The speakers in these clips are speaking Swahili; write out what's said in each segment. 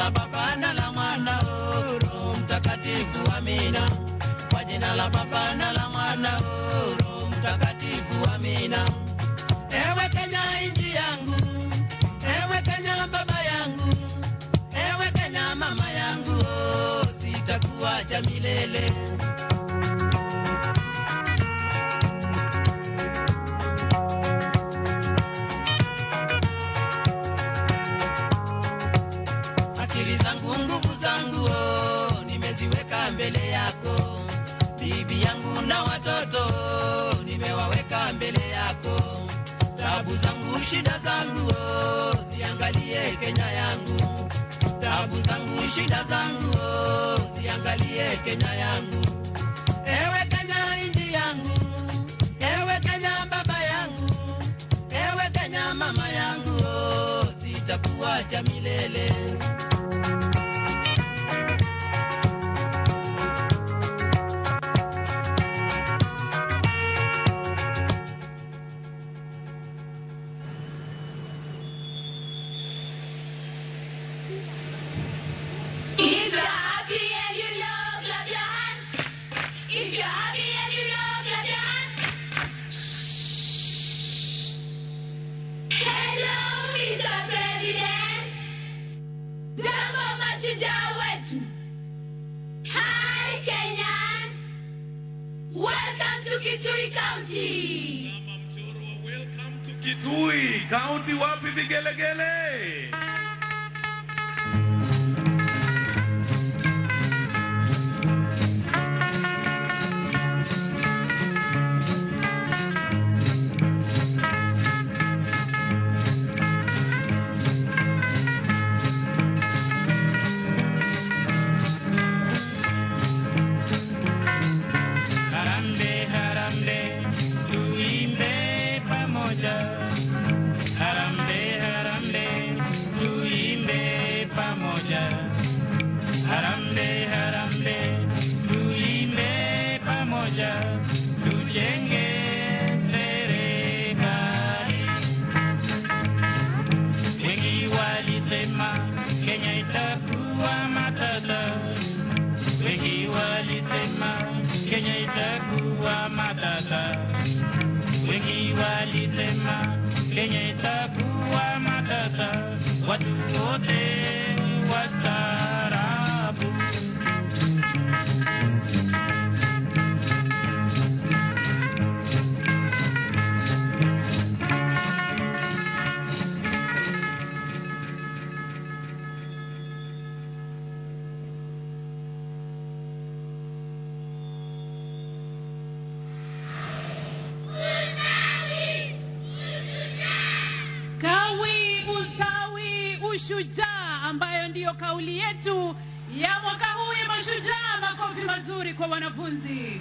la Baba na la Mwana, Roho Mtakatifu, amina. Kwa jina la Baba na la Mwana, Roho Mtakatifu, amina. Ewe Kenya nchi yangu, ewe Kenya baba yangu, ewe Kenya mama yangu, sitakuacha milele. Akili zangu, nguvu zangu, nimeziweka mbele yako. Bibi yangu na watoto, nimewaweka mbele yako. Tabu zangu, shida zangu, ziangalie Kenya yangu. Tabu zangu, shida zangu, ziangalie Kenya yangu. Ewe Kenya nchi yangu, ewe Kenya baba yangu, ewe Kenya mama yangu, sitakuacha milele. If you're happy and you know, clap your hands. If you're happy and you know, clap your hands. Hello, Mr. President. Jambo mashujaa wetu. Hi, Kenyans. Welcome to Kitui County. Welcome to Kitui County. Wapi vigelegele? Harambe, harambe, tuimbe pamoja. Harambe, harambe, tuimbe pamoja. Harambe, harambe, tuimbe pamoja. Tujenge serikali. Wengi walisema Kenya itakuwa matata. Wengi walisema Kenya itakuwa matata. Wengi walisema Kenya itakuwa matata. Watu wote wastaarabu. Kawi, ustawi, ushujaa, ambayo ndiyo kauli yetu ya mwaka huu ya mashujaa. Makofi mazuri kwa wanafunzi.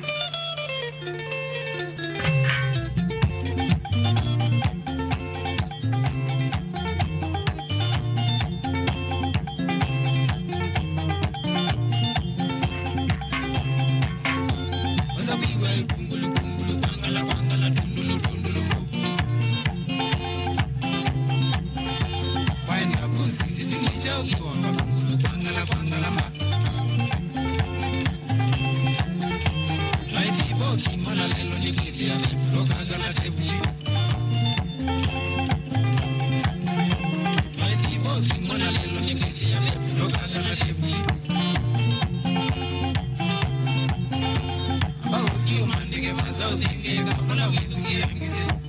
Thank you.